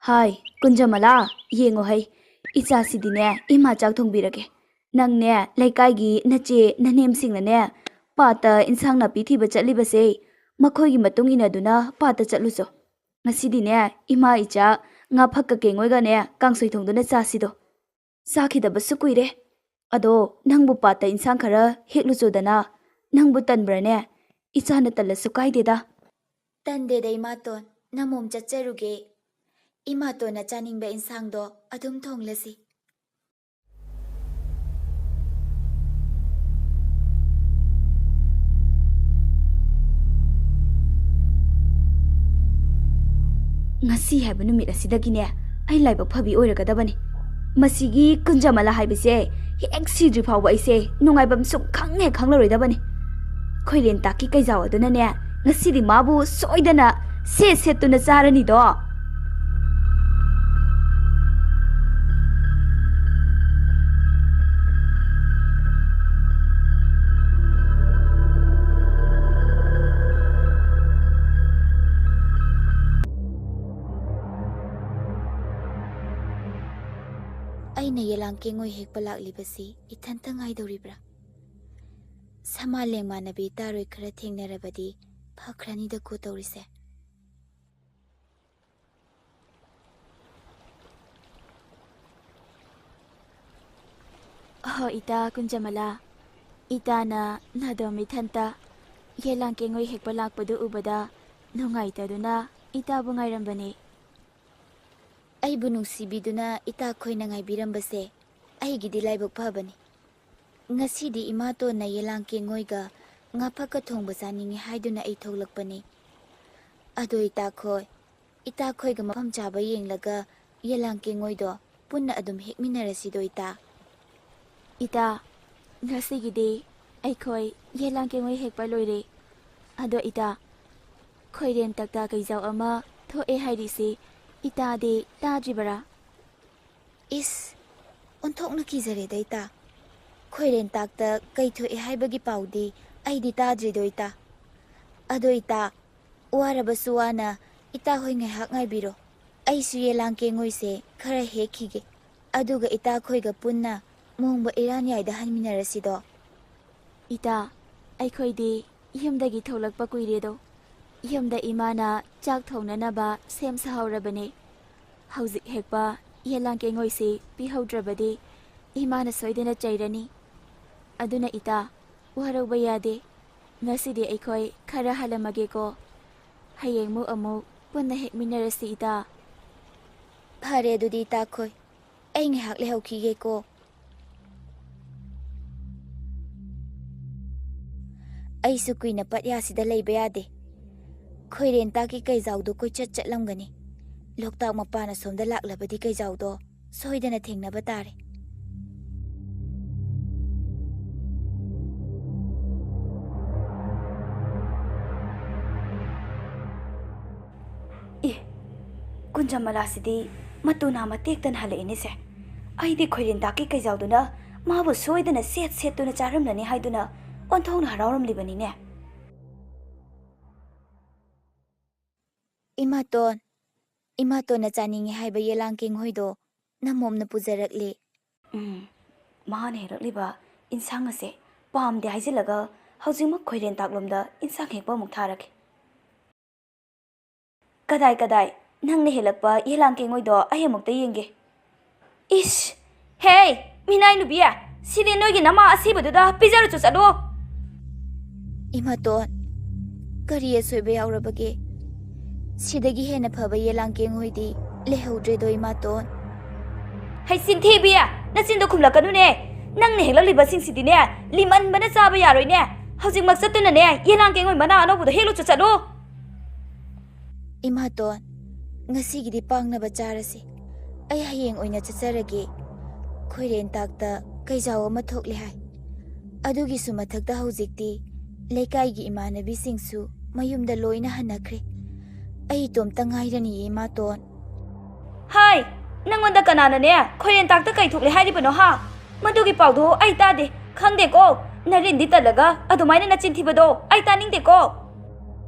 ꯍꯥꯏ, ꯀꯨꯟꯖꯃꯂꯥ, ꯌꯦꯡꯉꯣ ꯍꯩ, ꯏꯆꯥꯁꯤꯗꯤꯅꯦ, ꯏꯃꯥ ꯆꯥꯛ ꯊꯣꯡꯕꯤꯔꯒꯦ꯫ ꯅꯪꯅꯦ, ꯂꯩꯀꯥꯏꯒꯤ ꯅꯆꯦ ꯅꯅꯦꯝꯁꯤꯡꯅꯅꯦ, ꯄꯥꯠꯇ ꯏꯟꯁꯥꯡ ꯅꯥꯄꯤ ꯊꯤꯕ ꯆꯠꯂꯤꯕꯁꯦ, ꯃꯈꯣꯏꯒꯤ ꯃꯇꯨꯡ ꯏꯟꯅꯗꯨꯅ ꯄꯥꯠꯇ ꯆꯠꯂꯨꯆꯣ꯫ ꯉꯁꯤꯗꯤꯅꯦ, ꯏꯃꯥ ꯏꯆꯥ ꯉꯥ ꯐꯛꯀ ꯀꯦꯡꯉꯣꯏꯒꯅꯦ, ꯀꯥꯡꯁꯣꯏ ꯊꯣꯡꯗꯨꯅ ꯆꯥꯁꯤꯗꯣ꯫ ꯆꯥꯈꯤꯗꯕꯁꯨ ꯀꯨꯏꯔꯦ꯫ ꯑꯗꯣ ꯅꯪꯕꯨ ꯄꯥꯠꯇ ꯏꯟꯁꯥꯡ ꯈꯔ ꯍꯦꯛꯂꯨꯆꯣꯗꯅ꯫ ꯅꯪꯕꯨ ꯇꯟꯕ꯭ꯔꯥꯅꯦ? ꯏꯆꯥꯅ ꯇꯜꯂꯁꯨ ꯀꯥꯏꯗꯦꯗ꯫ ꯇꯟꯗꯦꯗ ꯏꯃꯥꯇꯣꯟ, ꯅꯃꯣꯝ ꯆꯠꯆꯔꯨꯒꯦ꯫ ꯏꯃꯥꯇꯣꯟꯅ ꯆꯥꯅꯤꯡꯕ ꯏꯟꯁꯥꯡꯗꯣ ꯑꯗꯨꯝ ꯊꯣꯡꯂꯁꯤ꯫ ꯉꯁꯤ ꯍꯥꯏꯕ ꯅꯨꯃꯤꯠ ꯑꯁꯤꯗꯒꯤꯅꯦ, ꯑꯩ ꯂꯥꯏꯕꯛ ꯐꯕꯤ ꯑꯣꯏꯔꯒꯗꯕꯅꯤ꯫ ꯃꯁꯤꯒꯤ ꯀꯨꯟꯖꯃꯂꯥ ꯍꯥꯏꯕꯁꯦ ꯍꯦꯛ ꯁꯤꯗ꯭ꯔꯤ ꯐꯥꯎꯕ ꯑꯩꯁꯦ ꯅꯨꯡꯉꯥꯏꯕꯝ ꯁꯨꯡꯈꯪ ꯍꯦꯛ ꯈꯪꯂꯔꯣꯏꯗꯕꯅꯤ꯫ ꯈꯣꯏꯔꯦꯟ ꯇꯥꯛꯀꯤ ꯀꯩꯖꯥꯎ ꯑꯗꯨꯅꯅꯦ, ꯉꯁꯤꯗꯤ ꯃꯥꯕꯨ ꯁꯣꯏꯗꯅ ꯁꯦꯠ ꯁꯦꯠꯇꯨꯅ ꯆꯥꯔꯅꯤꯗꯣ꯫ ꯑꯩꯅ ꯌꯦꯂꯥꯡ ꯀꯦꯡꯉꯣꯏ ꯍꯦꯛꯄ ꯂꯥꯛꯂꯤꯕꯁꯤ ꯏꯊꯟꯇ ꯉꯥꯏꯗꯧꯔꯤꯕ꯭ꯔꯥ? ꯁꯃꯥ ꯂꯦꯡꯃꯥꯟꯅꯕꯤ ꯇꯥꯔꯣꯏ ꯈꯔ ꯊꯦꯡꯅꯔꯕꯗꯤ ꯐꯈ꯭ꯔꯅꯤꯗꯀꯣ ꯇꯧꯔꯤꯁꯦ꯫ ꯑꯍꯣ, ꯏꯇꯥ ꯀꯨꯟꯖꯃꯂꯥ, ꯏꯇꯥꯅ ꯅꯥꯗꯣꯝ ꯏꯊꯟꯇ ꯌꯦꯂꯥꯡ ꯀꯦꯡꯉꯣꯏ ꯍꯦꯛꯄ ꯂꯥꯛꯄꯗꯨ ꯎꯕꯗ ꯅꯨꯡꯉꯥꯏꯇꯗꯨꯅ ꯏꯇꯥꯕꯨ ꯉꯥꯏꯔꯝꯕꯅꯤ꯫ ꯑꯩꯕꯨ ꯅꯨꯡꯁꯤꯕꯤꯗꯨꯅ ꯏꯇꯥꯈꯣꯏꯅ ꯉꯥꯏꯕꯤꯔꯝꯕꯁꯦ ꯑꯩꯒꯤꯗꯤ ꯂꯥꯏꯕꯛ ꯐꯕꯅꯤ꯫ ꯉꯁꯤꯗꯤ ꯏꯃꯥꯇꯣꯟꯅ ꯌꯦꯂꯥꯡ ꯀꯦꯡꯉꯣꯏꯒ ꯉꯥꯐꯛꯀ ꯊꯣꯡꯕ ꯆꯥꯅꯤꯡꯉꯤ ꯍꯥꯏꯗꯨꯅ ꯑꯩ ꯊꯣꯛꯂꯛꯄꯅꯤ꯫ ꯑꯗꯣ ꯏꯇꯥꯈꯣꯏ, ꯏꯇꯥꯈꯣꯏꯒ ꯃꯐꯝ ꯆꯥꯕ ꯌꯦꯡꯂꯒ ꯌꯦꯂꯥꯡ ꯀꯦꯡꯉꯣꯏꯗꯣ ꯄꯨꯟꯅ ꯑꯗꯨꯝ ꯍꯦꯛꯃꯤꯟꯅꯔꯁꯤꯗꯣ ꯏꯇꯥ꯫ ꯏꯇꯥ, ꯉꯁꯤꯒꯤꯗꯤ ꯑꯩꯈꯣꯏ ꯌꯦꯂꯥꯡ ꯀꯦꯡꯉꯣꯏ ꯍꯦꯛꯄ ꯂꯣꯏꯔꯦ꯫ ꯑꯗꯣ ꯏꯇꯥ, ꯈꯣꯏꯔꯦꯟ ꯇꯛꯇ ꯀꯩꯖꯥꯎ ꯑꯃ ꯊꯣꯛꯑꯦ ꯍꯥꯏꯔꯤꯁꯤ ꯏꯇꯥꯗꯤ ꯇꯥꯗ꯭ꯔꯤꯕꯔꯥ? ꯏꯁ, ꯑꯣꯟꯊꯣꯛꯅ ꯀꯤꯖꯔꯦꯗ ꯏꯇꯥ꯫ ꯈꯣꯏꯔꯦꯟ ꯇꯥꯛꯇ ꯀꯩ ꯊꯣꯛꯑꯦ ꯍꯥꯏꯕꯒꯤ ꯄꯥꯎꯗꯤ ꯑꯩꯗꯤ ꯇꯥꯗ꯭ꯔꯤꯗꯣ ꯏꯇꯥ꯫ ꯑꯗꯣ ꯏꯇꯥ, ꯋꯥꯔꯕꯁꯨ ꯋꯥꯅ ꯏꯇꯥ ꯍꯣꯏ ꯉꯥꯏꯍꯥꯛ ꯉꯥꯏꯕꯤꯔꯣ꯫ ꯑꯩꯁꯨ ꯌꯦꯂꯥꯡ ꯀꯦꯡꯉꯣꯏꯁꯦ ꯈꯔ ꯍꯦꯛꯈꯤꯒꯦ꯫ ꯑꯗꯨꯒ ꯏꯇꯥꯈꯣꯏꯒ ꯄꯨꯟꯅ ꯃꯣꯡꯕ ꯏꯔꯥꯟꯌꯥꯏꯗ ꯍꯟꯃꯤꯟꯅꯔꯁꯤꯗꯣ꯫ ꯏꯇꯥ, ꯑꯩꯈꯣꯏꯗꯤ ꯌꯨꯝꯗꯒꯤ ꯊꯣꯛꯂꯛꯄ ꯀꯨꯏꯔꯦꯗꯣ꯫ ꯌꯨꯝꯗ ꯏꯃꯥꯅ ꯆꯥꯛ ꯊꯣꯡꯅꯅꯕ ꯁꯦꯝ ꯁꯥꯍꯧꯔꯕꯅꯦ꯫ ꯍꯧꯖꯤꯛ ꯍꯦꯛꯄ ꯌꯦꯂꯥꯡ ꯀꯦꯡꯉꯣꯏꯁꯤ ꯄꯤꯍꯧꯗ꯭ꯔꯕꯗꯤ ꯏꯃꯥꯅ ꯁꯣꯏꯗꯅ ꯆꯩꯔꯅꯤ꯫ ꯑꯗꯨꯅ ꯏꯇꯥ, ꯋꯥꯔꯧꯕ ꯌꯥꯗꯦ꯫ ꯉꯁꯤꯗꯤ ꯑꯩꯈꯣꯏ ꯈꯔ ꯍꯜꯂꯝꯃꯒꯦꯀꯣ꯫ ꯍꯌꯦꯡꯃꯨꯛ ꯑꯃꯨꯛ ꯄꯨꯟꯅ ꯍꯦꯛꯃꯤꯟꯅꯔꯁꯤ ꯏꯇꯥ꯫ ꯐꯔꯦ ꯑꯗꯨꯗꯤ ꯏꯇꯥꯈꯣꯏ, ꯑꯩ ꯉꯥꯏꯍꯥꯛ ꯂꯩꯍꯧꯈꯤꯒꯦꯀꯣ꯫ ꯑꯩꯁꯨ ꯀꯨꯏꯅ ꯄꯠꯌꯥꯁꯤꯗ ꯂꯩꯕ ꯌꯥꯗꯦ꯫ ꯈꯣꯏꯔꯦꯟꯇꯥꯛꯀꯤ ꯀꯩꯖꯥꯎꯗꯣ ꯀꯣꯏꯆꯠ ꯆꯠꯂꯝꯒꯅꯤ꯫ ꯂꯣꯛꯇꯥꯛ ꯃꯄꯥꯟ ꯑꯁꯣꯝꯗ ꯂꯥꯛꯂꯕꯗꯤ ꯀꯩꯖꯥꯎꯗꯣ ꯁꯣꯏꯗꯅ ꯊꯦꯡꯅꯕ ꯇꯥꯔꯦ꯫ ꯑꯦ, ꯀꯨꯟꯖꯃꯂꯥꯁꯤꯗꯤ ꯃꯇꯨ ꯅꯥꯝꯃ ꯇꯦꯛꯇꯅ ꯍꯜꯂꯛꯏꯅꯦꯁꯦ꯫ ꯑꯩꯗꯤ ꯈꯣꯏꯔꯦꯟꯇꯥꯛꯀꯤ ꯀꯩꯖꯥꯎꯗꯨꯅ ꯃꯥꯕꯨ ꯁꯣꯏꯗꯅ ꯁꯦꯠ ꯁꯦꯠꯇꯨꯅ ꯆꯥꯔꯝꯂꯅꯤ ꯍꯥꯏꯗꯨꯅ ꯑꯣꯟꯊꯣꯛꯅ ꯍꯔꯥꯎꯔꯝꯂꯤꯕꯅꯤꯅꯦ꯫ ꯏꯃꯥꯇꯣꯟ, ꯏꯃꯥꯇꯣꯟꯅ ꯆꯥꯅꯤꯡꯉꯤ ꯍꯥꯏꯕ ꯌꯦꯂꯥꯡ ꯀꯦꯡꯍꯣꯏꯗꯣ ꯅꯃꯣꯝꯅ ꯄꯨꯖꯔꯛꯂꯦ꯫ ꯎꯝ, ꯃꯥꯅ ꯍꯦꯛꯂꯛꯂꯤꯕ ꯏꯟꯁꯥꯡ ꯑꯁꯦ ꯄꯥꯝꯗꯦ ꯍꯥꯏꯖꯤꯜꯂꯒ ꯍꯧꯖꯤꯛꯃꯛ ꯈꯣꯏꯔꯦꯟꯇꯥꯛꯂꯣꯝꯗ ꯏꯟꯁꯥꯡ ꯍꯦꯛꯄ ꯑꯃꯨꯛ ꯊꯥꯔꯒꯦ꯫ ꯀꯗꯥꯏ, ꯀꯗꯥꯏ? ꯅꯪꯅ ꯍꯦꯛꯂꯛꯄ ꯌꯦꯂꯥꯡ ꯀꯦꯡꯉꯣꯏꯗꯣ ꯑꯩ ꯑꯃꯨꯛꯇ ꯌꯦꯡꯒꯦ꯫ ꯏꯁ! ꯍꯦ! ꯃꯤꯅꯥꯏ ꯅꯨꯄꯤ! ꯁꯤꯗꯤ ꯅꯣꯏꯒꯤ ꯅꯃꯥ ꯑꯁꯤꯕꯗꯨꯗ ꯄꯤꯖꯔꯨꯆꯣ ꯆꯠꯂꯣ꯫ ꯏꯃꯥꯇꯣꯟ, ꯀꯔꯤ ꯑꯁꯣꯏꯕ ꯌꯥꯎꯔꯕꯒꯦ? ꯁꯤꯗꯒꯤ ꯍꯦꯟꯅ ꯐꯕ ꯌꯦꯂꯥꯡ ꯀꯦꯡꯉꯣꯏꯗꯤ ꯂꯩꯍꯧꯗ꯭ꯔꯦꯗꯣ ꯏꯃꯥꯇꯣꯟ꯫ ꯍꯩ ꯆꯤꯟꯊꯤꯕꯤ! ꯅꯆꯤꯟꯗꯣ ꯈꯨꯝꯂꯛꯀꯅꯨꯅꯦ꯫ ꯅꯪꯅ ꯍꯦꯛꯂꯛꯂꯤꯕꯁꯤꯡꯁꯤꯗꯤꯅꯦ, ꯂꯤꯃꯟꯕꯅ ꯆꯥꯕ ꯌꯥꯔꯣꯏꯅꯦ꯫ ꯍꯧꯖꯤꯛꯃꯛ ꯆꯠꯇꯨꯅꯅꯦ, ꯌꯦꯂꯥꯡ ꯀꯦꯡꯉꯣꯏ ꯃꯅꯥ ꯑꯅꯧꯕꯗꯣ ꯍꯦꯛꯂꯨꯆꯣ ꯆꯠꯂꯣ꯫ ꯏꯃꯥꯇꯣꯟ, ꯉꯁꯤꯒꯤꯗꯤ ꯄꯥꯡꯅꯕ ꯆꯥꯔꯁꯤ꯫ ꯑꯩ ꯍꯌꯦꯡ ꯑꯣꯏꯅ ꯆꯠꯆꯔꯒꯦ꯫ ꯈꯣꯏꯔꯦꯟ ꯇꯥꯛꯇ ꯀꯩꯖꯥꯎ ꯑꯃ ꯊꯣꯛꯂꯦ ꯍꯥꯏ꯫ ꯑꯗꯨꯒꯤꯁꯨ ꯃꯊꯛꯇ ꯍꯧꯖꯤꯛꯇꯤ ꯂꯩꯀꯥꯏꯒꯤ ꯏꯃꯥꯟꯅꯕꯤꯁꯤꯡꯁꯨ ꯃꯌꯨꯝꯗ ꯂꯣꯏꯅ ꯍꯟꯅꯈ꯭ꯔꯦ꯫ ꯑꯩ ꯏꯇꯣꯝꯇ ꯉꯥꯏꯔꯅꯤꯌꯦ ꯏꯃꯥꯇꯣꯟ꯫ ꯍꯥꯏ, ꯅꯪꯉꯣꯟꯗ ꯀꯅꯥꯅꯅꯦ ꯈꯣꯏꯔꯦꯟ ꯇꯥꯛꯇ ꯀꯩ ꯊꯣꯛꯂꯦ ꯍꯥꯏꯔꯤꯕꯅꯣ ꯍꯥ? ꯃꯗꯨꯒꯤ ꯄꯥꯎꯗꯣ ꯑꯩ ꯇꯥꯗꯦ, ꯈꯪꯗꯦꯀꯣ꯫ ꯅꯔꯤꯟꯗꯤ ꯇꯜꯂꯒ ꯑꯗꯨꯃꯥꯏꯅ ꯅꯆꯤꯟ ꯊꯤꯕꯗꯣ ꯑꯩ ꯇꯥꯅꯤꯡꯗꯦꯀꯣ꯫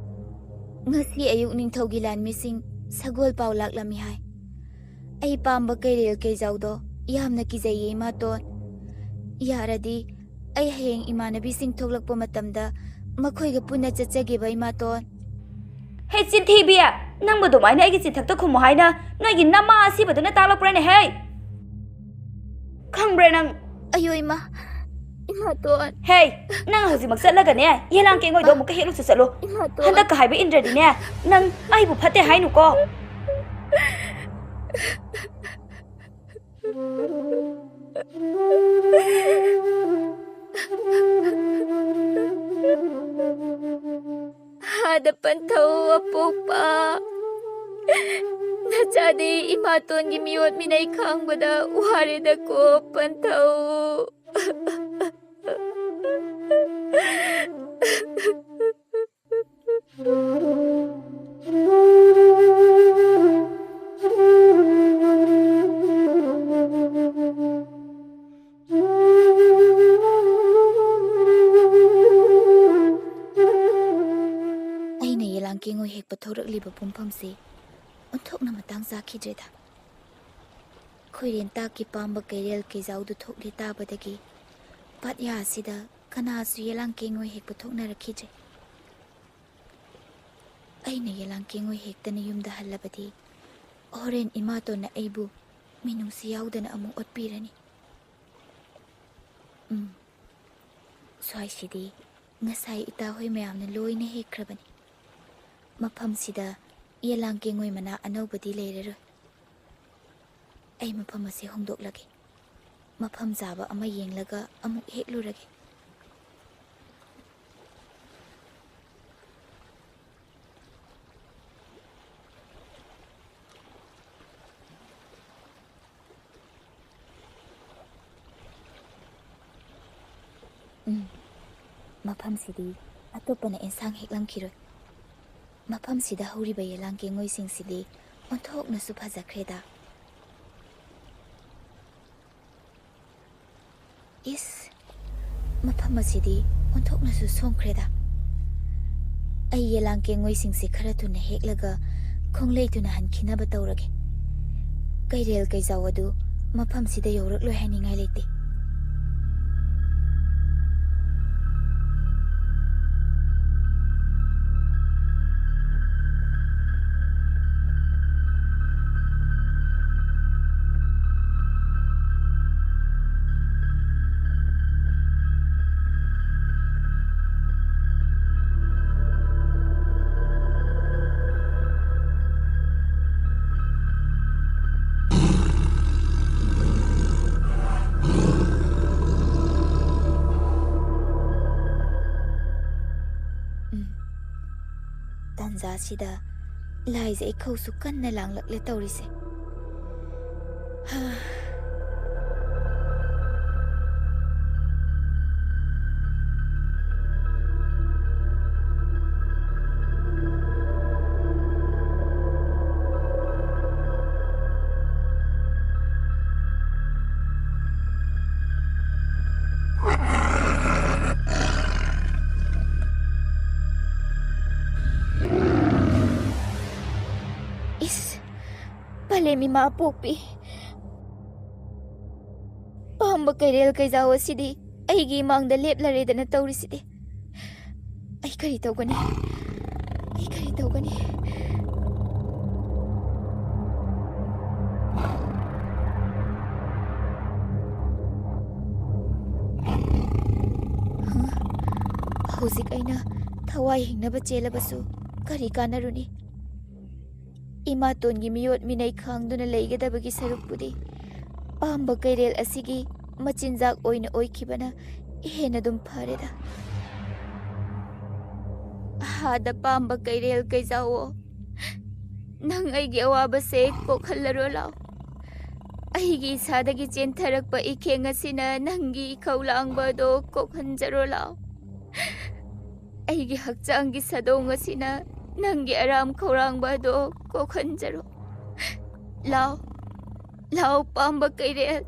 ꯉꯁꯤ ꯑꯌꯨꯛ ꯅꯤꯡꯊꯧꯒꯤ ꯂꯥꯟꯃꯤꯁꯤꯡ ꯁꯒꯣꯜ ꯄꯥꯎ ꯂꯥꯛꯂꯝꯃꯤ ꯍꯥꯏ꯫ ꯑꯩ ꯄꯥꯝꯕ ꯀꯩꯔꯦꯜ ꯀꯩꯖꯥꯎꯗꯣ ꯌꯥꯝꯅ ꯀꯤꯖꯩꯌꯦ ꯏꯃꯥꯇꯣꯟ꯫ ꯌꯥꯔꯗꯤ ꯑꯩ ꯍꯌꯦꯡ ꯏꯃꯥꯟꯅꯕꯤꯁꯤꯡ ꯊꯣꯛꯂꯛꯄ ꯃꯇꯝꯗ ꯃꯈꯣꯏꯒ ꯄꯨꯟꯅ ꯆꯠꯆꯒꯦꯕ ꯏꯃꯥꯇꯣꯟ꯫ ꯍꯦ ꯆꯤꯟꯊꯤꯕꯤ! ꯅꯪꯕꯨ ꯑꯗꯨꯃꯥꯏꯅ ꯑꯩꯒꯤ ꯆꯤꯊꯛꯇ ꯈꯨꯝꯃꯨ ꯍꯥꯏꯅ ꯅꯣꯏꯒꯤ ꯅꯃꯥ ꯑꯁꯤꯕꯗꯨꯅ ꯇꯥꯛꯂꯛꯄ꯭ꯔꯅꯦ ꯍꯦ? ꯈꯪꯕ꯭ꯔꯥ ꯅꯪ? ꯑꯌꯣ ꯏꯃꯥ, ꯏꯃꯥꯇꯣꯟ꯫ ꯍꯦ, ꯅꯪ ꯍꯧꯖꯤꯛꯃꯛ ꯆꯠꯂꯒꯅꯦ, ꯌꯦꯂꯥꯡ ꯀꯦꯡꯉꯣꯏꯗꯣ ꯑꯃꯨꯛꯀ ꯍꯦꯛꯂꯨꯆꯣ ꯆꯠꯂꯣ꯫ ꯏꯃꯥꯇꯣꯟ꯫ ꯍꯟꯗꯛꯀ ꯍꯥꯏꯕ ꯏꯟꯗ꯭ꯔꯗꯤꯅꯦ, ꯅꯪ ꯑꯩꯕꯨ ꯐꯠꯇꯦ ꯍꯥꯏꯅꯨꯀꯣ꯫ ꯍꯥꯗ ꯄꯟꯊꯧ ꯑꯄꯣꯛꯄ꯫ ꯅꯆꯥꯗꯤ ꯏꯃꯥꯇꯣꯟꯒꯤ ꯃꯤꯑꯣꯠ ꯃꯤꯅꯩ ꯈꯥꯡꯕꯗ ꯋꯥꯔꯦꯗꯀꯣ ꯄꯟꯊꯧ꯫ ꯑꯩꯅ ꯌꯦꯂꯥꯡ ꯀꯦꯡꯉꯣꯏ ꯍꯦꯛꯄ ꯊꯣꯔꯛꯂꯤꯕ ꯄꯨꯡꯐꯝꯁꯤ ꯑꯣꯟꯊꯣꯛꯅ ꯃꯇꯥꯡ ꯆꯥꯈꯤꯗ꯭ꯔꯦꯗ꯫ ꯈꯣꯏꯔꯦꯟ ꯇꯥꯛꯀꯤ ꯄꯥꯝꯕ ꯀꯩꯔꯦꯜ ꯀꯩꯖꯥꯎꯗꯨ ꯊꯣꯛꯂꯦ ꯇꯥꯕꯗꯒꯤ ꯄꯥꯠꯌꯥ ꯑꯁꯤꯗ ꯀꯅꯥꯁꯨ ꯌꯦꯂꯥꯡ ꯀꯦꯡꯉꯣꯏ ꯍꯦꯛꯄ ꯊꯣꯛꯅꯔꯛꯈꯤꯗ꯭ꯔꯦ꯫ ꯑꯩꯅ ꯌꯦꯂꯥꯡ ꯀꯦꯡꯉꯣꯏ ꯍꯦꯛꯇꯅ ꯌꯨꯝꯗ ꯍꯜꯂꯕꯗꯤ ꯍꯣꯔꯦꯟ ꯏꯃꯥꯇꯣꯟꯅ ꯑꯩꯕꯨ ꯃꯤꯅꯨꯡꯁꯤ ꯌꯥꯎꯗꯅ ꯑꯃꯨꯛ ꯑꯣꯠꯄꯤꯔꯅꯤ꯫ ꯎꯝ꯫ ꯁ꯭ꯋꯥꯏꯁꯤꯗꯤ ꯉꯁꯥꯏ ꯏꯇꯥ ꯍꯣꯏ ꯃꯌꯥꯝꯅ ꯂꯣꯏꯅ ꯍꯦꯛꯈ꯭ꯔꯕꯅꯤ꯫ ꯃꯐꯝꯁꯤꯗ ꯌꯦꯂꯥꯡ ꯀꯦꯡꯉꯣꯏ ꯃꯅꯥ ꯑꯅꯧꯕꯗꯤ ꯂꯩꯔꯔꯣꯏ꯫ ꯑꯩ ꯃꯐꯝ ꯑꯁꯤ ꯍꯣꯡꯗꯣꯛꯂꯒꯦ꯫ ꯃꯐꯝ ꯆꯥꯕ ꯑꯃ ꯌꯦꯡꯂꯒ ꯑꯃꯨꯛ ꯍꯦꯛꯂꯨꯔꯒꯦ꯫ ꯎꯝ, ꯃꯐꯝꯁꯤꯗꯤ ꯑꯇꯣꯞꯄꯅ ꯑꯦꯟꯁꯥꯡ ꯍꯦꯛꯂꯝꯈꯤꯔꯣꯏ꯫ ꯃꯐꯝꯁꯤꯗ ꯍꯧꯔꯤꯕ ꯌꯦꯂꯥꯡ ꯀꯦꯡꯉꯣꯏꯁꯤꯡꯁꯤꯗꯤ ꯑꯣꯟꯊꯣꯛꯅꯁꯨ ꯐꯖꯈ꯭ꯔꯦꯗ꯫ ꯏꯁ, ꯃꯐꯝ ꯑꯁꯤꯗꯤ ꯑꯣꯟꯊꯣꯛꯅꯁꯨ ꯁꯣꯡꯈ꯭ꯔꯦꯗ꯫ ꯑꯩ ꯌꯦꯂꯥꯡ ꯀꯦꯡꯉꯣꯏꯁꯤꯡꯁꯦ ꯈꯔ ꯊꯨꯅ ꯍꯦꯛꯂꯒ ꯈꯣꯡꯂꯩ ꯊꯨꯅ ꯍꯟꯈꯤꯅꯕ ꯇꯧꯔꯒꯦ꯫ ꯀꯩꯔꯦꯜ ꯀꯩꯖꯥꯎ ꯑꯗꯨ ꯃꯐꯝꯁꯤꯗ ꯌꯧꯔꯛꯂꯣꯏ ꯍꯥꯏꯅꯤꯡꯉꯥꯏ ꯂꯩꯇꯦ꯫ ꯎꯝ꯫ ꯇꯥꯟꯖꯥꯁꯤꯗ ꯂꯥꯏꯖ ꯏꯈꯧꯁꯨ ꯀꯟꯅ ꯂꯥꯡꯂꯛꯂꯦ ꯇꯧꯔꯤꯁꯦ꯫ ꯍꯥ꯫ ꯏꯁ, ꯄꯂꯦꯝ ꯏꯃꯥ ꯄꯣꯛꯄꯤ꯫ ꯄꯥꯝꯕ ꯀꯩꯔꯦꯜ ꯀꯩꯖꯥꯎ ꯑꯁꯤꯗꯤ ꯑꯩꯒꯤ ꯏꯃꯥꯡꯗ ꯂꯦꯞꯂꯔꯦꯗꯅ ꯇꯧꯔꯤꯁꯤꯗꯤ꯫ ꯑꯩ ꯀꯔꯤ ꯇꯧꯒꯅꯤ? ꯑꯩ ꯀꯔꯤ ꯇꯧꯒꯅꯤ? ꯍꯧꯖꯤꯛ ꯑꯩꯅ ꯊꯋꯥꯏ ꯍꯤꯡꯅꯕ ꯆꯦꯜꯂꯕꯁꯨ ꯀꯔꯤ ꯀꯥꯟꯅꯔꯨꯅꯤ? ꯏꯃꯥꯇꯣꯟꯒꯤ ꯃꯤꯑꯣꯠ ꯃꯤꯅꯩ ꯈꯥꯡꯗꯨꯅ ꯂꯩꯒꯗꯕꯒꯤ ꯁꯔꯨꯛꯄꯨꯗꯤ ꯄꯥꯝꯕ ꯀꯩꯔꯦꯜ ꯑꯁꯤꯒꯤ ꯃꯆꯤꯟꯖꯥꯛ ꯑꯣꯏꯅ ꯑꯣꯏꯈꯤꯕꯅ ꯍꯦꯟꯅ ꯑꯗꯨꯝ ꯐꯔꯦꯗ꯫ ꯍꯥꯗ ꯄꯥꯝꯕ ꯀꯩꯔꯦꯜ ꯀꯩꯖꯥꯎꯑꯣ, ꯅꯪ ꯑꯩꯒꯤ ꯑꯋꯥꯕꯁꯦ ꯀꯣꯛꯍꯜꯂꯔꯣ ꯂꯥꯎ꯫ ꯑꯩꯒꯤ ꯏꯁꯥꯗꯒꯤ ꯆꯦꯟꯊꯔꯛꯄ ꯏꯈꯦꯡ ꯑꯁꯤꯅ ꯅꯪꯒꯤ ꯏꯈꯧ ꯂꯥꯡꯕ ꯑꯗꯣ ꯀꯣꯛꯍꯟꯖꯔꯣ ꯂꯥꯎ꯫ ꯑꯩꯒꯤ ꯍꯛꯆꯥꯡꯒꯤ ꯁꯥꯗꯣꯡ ꯑꯁꯤꯅ ꯅꯪꯒꯤ ꯑꯔꯥꯝ ꯈꯧꯔꯥꯡꯕ ꯑꯗꯣ ꯀꯣꯛꯍꯟꯖꯔꯣ꯫ ꯂꯥꯎ, ꯂꯥꯎ ꯄꯥꯝꯕ ꯀꯩꯔꯦꯜ,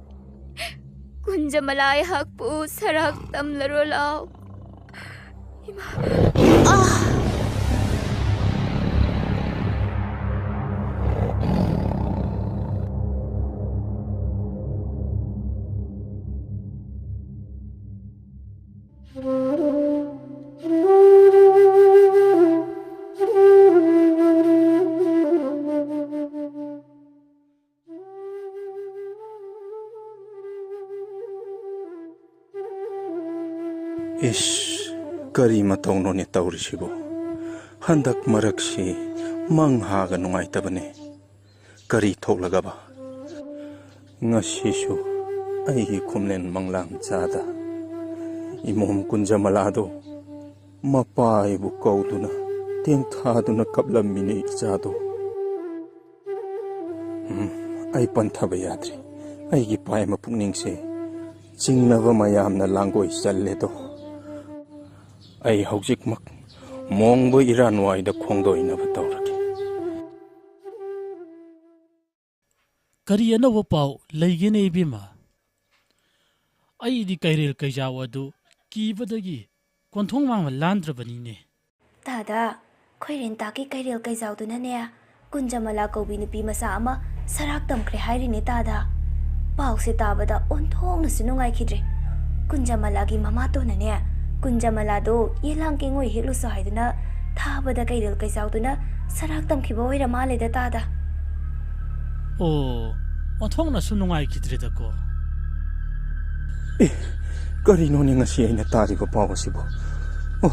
ꯀꯨꯟꯖꯃꯂꯥ ꯑꯩꯍꯥꯛꯄꯨ ꯁꯔꯥꯛ ꯇꯝꯂꯔꯣ ꯂꯥꯎ꯫ ꯏꯃꯥ꯫ ꯑꯥ! ꯏꯁ, ꯀꯔꯤ ꯃꯇꯧꯅꯣꯅꯦ ꯇꯧꯔꯤꯁꯤꯕꯨ? ꯍꯟꯗꯛ ꯃꯔꯛꯁꯤ ꯃꯪ ꯍꯥꯒ ꯅꯨꯡꯉꯥꯏꯇꯕꯅꯦ꯫ ꯀꯔꯤ ꯊꯣꯛꯂꯒꯕ? ꯉꯁꯤꯁꯨ ꯑꯩꯒꯤ ꯈꯨꯝꯂꯦꯟ ꯃꯪꯂꯥꯡ ꯆꯥꯗ ꯏꯃꯣꯝ ꯀꯨꯟꯖꯃꯂꯥꯗꯣ ꯃꯄꯥ ꯑꯩꯕꯨ ꯀꯧꯗꯨꯅ ꯇꯦꯡꯊꯥꯗꯨꯅ ꯀꯞꯂꯝꯃꯤꯅꯦ ꯏꯆꯥꯗꯣ꯫ ꯎꯝ, ꯑꯩ ꯄꯟꯊꯕ ꯌꯥꯗ꯭ꯔꯤ꯫ ꯑꯩꯒꯤ ꯄꯥꯏꯃ ꯄꯨꯛꯅꯤꯡꯁꯦ ꯆꯤꯡꯅꯕ ꯃꯌꯥꯝꯅ ꯂꯥꯡꯒꯣꯏ ꯆꯜꯂꯦꯗꯣ꯫ ꯑꯩ ꯍꯧꯖꯤꯛꯃꯛ ꯃꯣꯡꯕ ꯏꯔꯥꯟꯋꯥꯏꯗ ꯈꯣꯡꯗꯣꯏꯅꯕ ꯇꯧꯔꯒꯦ꯫ ꯀꯔꯤ ꯑꯅꯧꯕ ꯄꯥꯎ ꯂꯩꯒꯦꯅꯦ ꯏꯕꯦꯝꯃ? ꯑꯩꯗꯤ ꯀꯩꯔꯦꯜ ꯀꯩꯖꯥꯎ ꯑꯗꯨ ꯀꯤꯕꯗꯒꯤ ꯀꯣꯟꯊꯣꯡ ꯃꯥꯡꯕ ꯂꯥꯟꯗ꯭ꯔꯕꯅꯤꯅꯦ꯫ ꯇꯥꯗ, ꯑꯩꯈꯣꯏ ꯔꯦꯟꯇꯥꯛꯀꯤ ꯀꯩꯔꯦꯜ ꯀꯩꯖꯥꯎꯗꯨꯅꯅꯦ, ꯀꯨꯟꯖꯃꯂꯥ ꯀꯧꯕꯤ ꯅꯨꯄꯤ ꯃꯆꯥ ꯑꯃ ꯁꯔꯥꯛ ꯇꯝꯈ꯭ꯔꯦ ꯍꯥꯏꯔꯤꯅꯦ ꯇꯥꯗ꯫ ꯄꯥꯎꯁꯦ ꯇꯥꯕꯗ ꯑꯣꯟꯊꯣꯛꯅꯁꯨ ꯅꯨꯡꯉꯥꯏꯈꯤꯗ꯭ꯔꯦ꯫ ꯀꯨꯟꯖꯃꯂꯥꯒꯤ ꯃꯃꯥꯇꯣꯟꯅꯅꯦ, ꯀꯨꯟꯖꯃꯂꯥꯗꯣ ꯌꯦꯂꯥꯡ ꯀꯦꯡꯉꯣꯏ ꯍꯦꯛꯂꯨꯁꯣ ꯍꯥꯏꯗꯨꯅ ꯊꯥꯕꯗ ꯀꯩꯔꯦꯜ ꯀꯩꯖꯥꯎꯗꯨꯅ ꯁꯔꯥꯛ ꯇꯝꯈꯤꯕ ꯑꯣꯏꯔ ꯃꯥꯜꯂꯦꯗ ꯇꯥꯗ꯫ ꯑꯣ, ꯑꯣꯟꯊꯣꯛꯅꯁꯨ ꯅꯨꯡꯉꯥꯏꯈꯤꯗ꯭ꯔꯦꯗꯀꯣ꯫ ꯑꯦ, ꯀꯔꯤꯅꯣꯅꯦ ꯉꯁꯤ ꯑꯩꯅ ꯇꯥꯔꯤꯕ ꯄꯥꯎ ꯑꯁꯤꯕꯨ? ꯑꯣ,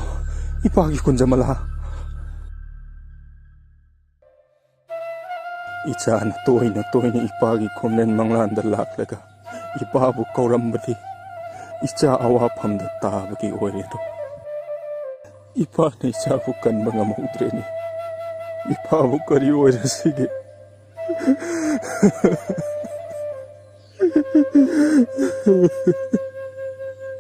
ꯏꯄꯥꯒꯤ ꯀꯨꯟꯖꯃꯂꯥ꯫ ꯏꯆꯥꯅ ꯇꯣꯏꯅ ꯇꯣꯏꯅ ꯏꯄꯥꯒꯤ ꯈꯣꯝꯂꯦꯟ ꯃꯪꯂꯥꯟꯗ ꯂꯥꯛꯂꯒ ꯏꯄꯥꯕꯨ ꯀꯧꯔꯝꯕꯗꯤ ꯏꯆꯥ ꯑꯋꯥꯐꯝꯗ ꯇꯥꯕꯒꯤ ꯑꯣꯏꯔꯦꯗꯣ꯫ ꯏꯄꯥꯅ ꯏꯆꯥꯕꯨ ꯀꯟꯕ ꯉꯝꯍꯧꯗ꯭ꯔꯦꯅꯦ꯫ ꯏꯄꯥꯕꯨ ꯀꯔꯤ ꯑꯣꯏꯔꯁꯤꯒꯦ?